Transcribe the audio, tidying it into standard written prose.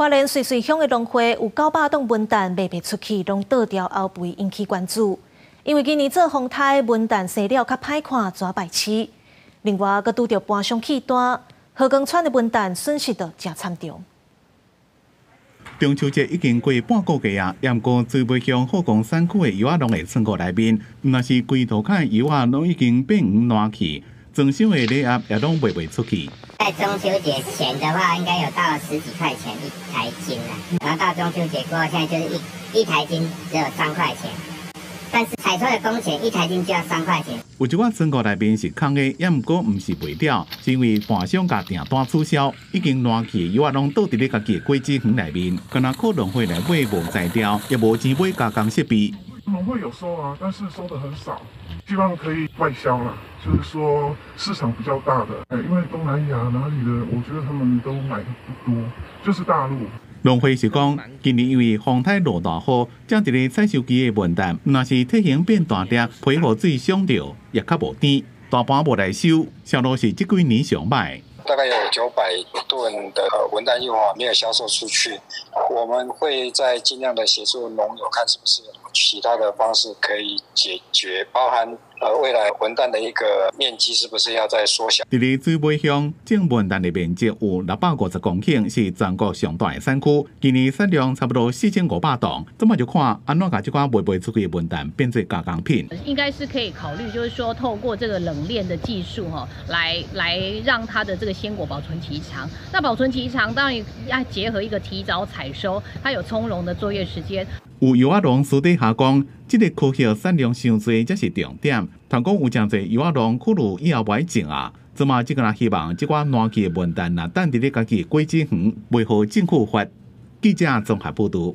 花蓮瑞穗鄉的農會有900噸文旦賣袂出去，攏倒掉後肥，引起關注。因為今年做風颱，文旦生了較歹看，蛇敗市。另外，閣拄著盤商棄單，禾光村的文旦損失就誠慘重。中秋節已經過半個月啊，毋過水尾鄉好光產區的柚仔攏會倉庫內面，毋但是規塗跤的柚仔攏已經變黃爛去，裝箱的禮盒也攏賣袂出去。在中秋節前的話，應該有到十幾塊錢一台斤啦。然後到中秋節過後，現在就是一台斤只有三塊錢，但是採收的工錢一台斤就要三塊錢。有一寡倉庫內面是空的，也毋過毋是賣掉，是因為盤商共訂單取消，已經爛去的柚仔攏倒佇咧家己的果子園內面，敢若靠農會來買無材料，也無錢買加工設備。農會有收啊，但是收得很少，希望可以外銷啦，就是說市場比較大的，因為東南亞哪裡的，我覺得他們都買的不多，就是大陸。農會是講，今年因為風颱落大雨，正佇咧採收期的文旦，若是體型變大粒，皮予水傷著，也較無甜，大盤無來收，銷路是這幾年上歹。大概有900噸的文旦柚啊，沒有銷售出去，我們會再盡量的協助農友，看是不是有其他的方式可以解決，包含未來文旦的一個面積是不是要再縮小。佇咧水尾鄉種文旦的面積有650公頃，是全國上大的產區。今年產量差不多4500噸，這麼就看按怎共這寡賣袂出去的文旦變做加工品。應該是可以考慮，就是說透過這個冷鏈的技術，哈，來讓它的這個鮮果保存期長。那保存期長，當然要結合一個提早採收，它有從容的作業時間。有柚仔農私底下講，這個科學產量傷濟才是重點。通講有誠濟柚仔農考慮以後無愛種啊，這馬這個人希望這寡爛去的文旦，若等佇咧家己的果子園，袂予政府罰。記者綜合報導。